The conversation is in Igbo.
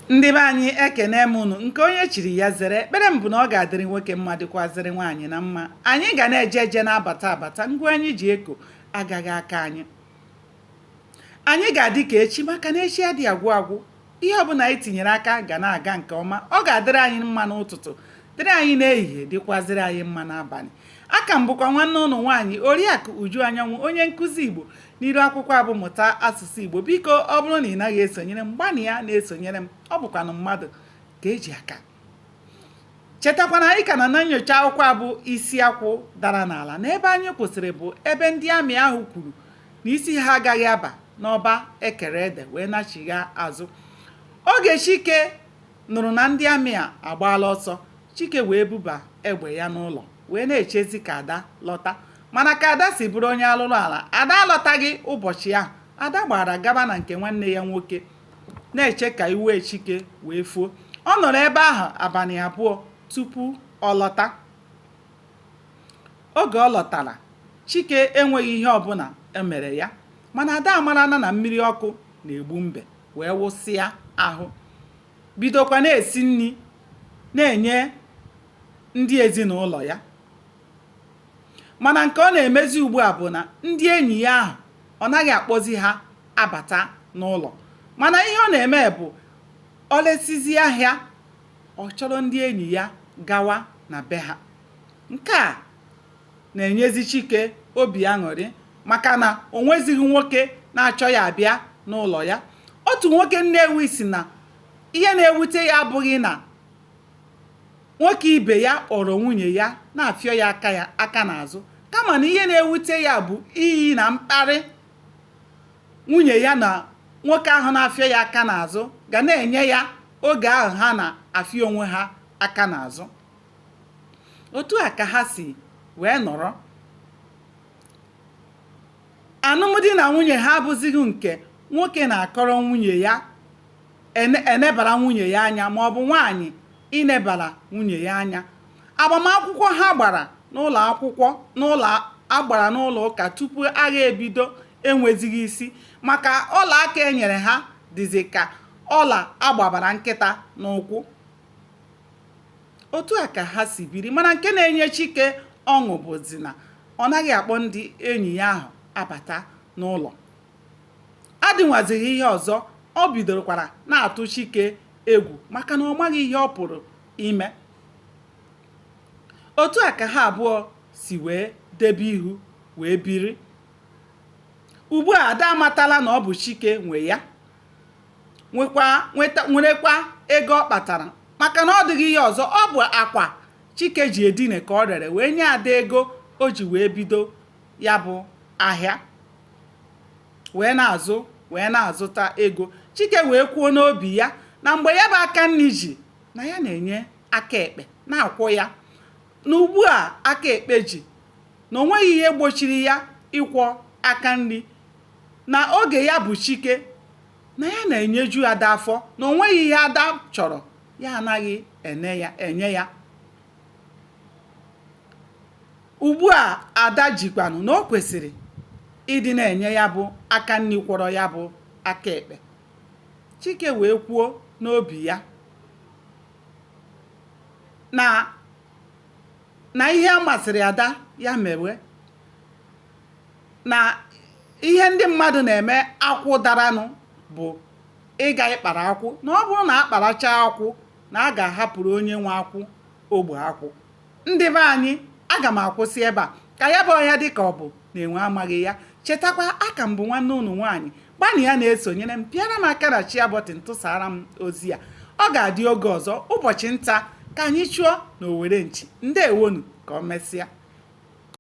Ndị be anyị, ekene m unu. Nke onye chiri ya zere. Ekpere m bụ na ọ ga-adịrị nwoke mma, dịkwazịrị nwaanyị na mma. Anyị ga na-eje eje, na-abata abata. Ngwa anyị ji eko agaghị aka anyị. Anyị ga-adị ka echi, maka na echi adịghị agwụ agwụ. Ihe ọbụla anyị tinyere aka ga na-aga nke ọma. Ọ ga-adịrị anyị mma n'ụtụtụ, dịrị anyị n'ehihie, dịkwazịrị anyị mma n'abalị. Aka m bụkwa nwanne ụnụ nwaanyị, Oriakụ Uju Anyanwụ, onye nkụzi Igbo n'iru akwụkwọ abụ Mụta Asụsụ Igbo. Biko, ọ bụrụ na ị naghị esonyere m, gbanịa na-esonyere m. Ọ bụkwanụ mmadụ ka eji aka. Chetakwa na anyị ka na na nyocha akwụkwọ abụ Isi Akwụ Dara N'ala, na ebe anyị kwụsịrị bụ ebe ndị amị ahụ kwuru na isi ha agaghị aba n'ọba ekere ede, wee nachigha azụ. Oge Chike nụrụ na ndị amị a agbaala ọsọ, Chike wee buba egbe ya n'ụlọ, wee na-echezi ka Ada lọta. Mana ka Ada si bụrụ onye alụrụ ala, Ada alọtaghị ụbọchị ahụ. Ada gbara gaba na nke nwanne ya nwoke, na-eche ka iwe Chike wee fuo. Ọ nọrọ ebe ahụ abalị 2 tupu ọ lọta. Oge ọ lọtara, Chike enweghị ihe ọbụla emere ya, mana Ada amarana na mmiri ọkụ na-egbu mbe, wee wụsịa ahụ, bidokwa na-esi nri na-enye ndị ezinụlọ ya. Mana nke ọ na-emezi ugbu a bụ na ndị enyi ya ahụ, ọ naghị akpọzi ha abata n'ụlọ. Mana ihe ọ na-eme bụ ọ lesizi ahịa, ọ chọrọ ndị enyi ya gawa na be ha. Nke a na-enyezi Chike obi aṅụrị, maka na o nwezighị nwoke na-achọ ya abịa n'ụlọ ya. Otu nwoke Nnewi si na ihe na-ewute ya abụghị na nwoke ibe ya kpọrọ nwunye ya na-afịọ ya aka ya aka n'azụ, kama na ihe na-ewute ya bụ iyi na mkparị nwunye ya na nwoke ahụ na-afịọ ya aka n'azụ ga na-enye ya oge ahụ ha na-afịọ onwe ha aka n'azụ. Otu a ka ha si wee nọrọ. Alụmdi na nwunye ha abụzighị nke nwoke na-akọrọ nwunye ya, enebara nwunye ya anya, ma ọ bụ nwaanyị inebara nwunye ya anya. Agbamakwụkwọ ha gbara n'ụlọ akwụkwọ, n'ụlọ agbara n'ụlọ ụka tupu agha ebido enwezighị isi, maka ọla aka e nyere ha dịzi ka ọla agbabara nkịta n'ụkwụ. Otu a ka ha si biri. Mana nke na-enye Chike ọṅụ bụzi na ọ naghị akpọ ndị enyi ya ahụ abata n'ụlọ. Adịnwazighị ihe ọzọ, ọ bidorokwara na-atụ Chike egwu, maka na ọ maghị ihe ọ pụrụ ime. Otu a ka ha abụọ si wee debe ihu wee biri. Ugbu a, Ada amatala na ọ bụ Chike nwe ya, nwekwa nwerekwa ego ọ kpatara, maka na ọ dịghị ihe ọzọ, ọ bụ akwa Chike ji edine ka ọ rere wee nye Ada ego o ji wee bido ya bụ ahịa, wee na-azụ, wee na-azụta ego. Chike wee kwuo n'obi ya na mgbe ya bụ aka nri ji, na ya na-enye aka ekpe na-akwụ ya, na ugbu a aka ekpe ji, na o nweghị ihe gbochiri ya ịkwọ aka nri, na oge ya bụ Chike, na ya na-enyeju Ada afọ, na o nweghị ihe Ada chọrọ ya anaghị enye ya. Ugbu a Ada jikwanụ, na o kwesịrị ịdị na-enye ya bụ aka nri kwọrọ ya bụ aka ekpe. Chike wee kwuo n'obi ya na ihe a masịrị Ada ya mewe, na ihe ndị mmadụ na-eme akwụ daranụ bụ ịga ịkpara akwụ, na ọ bụrụ na akparacha akwụ, na a ga-ahapụrụ onye nwe akwụ ogbe akwụ. Ndị be anyị, aga m akwụsị ebe a ka ya bụ ọhịa dị ka ọ bụ na enwe amaghị ya. Chetakwa, aka m bụ nwanne unu nwaanyị. Gbanịa na-esonyere m, pịara m aka na share button, tụsara m ozi a. Ọ ga-adị oge ọzọ, ụbọchị nta ka anyị chụọ na owere nchi. Ndewonu, ka ọ mesịa.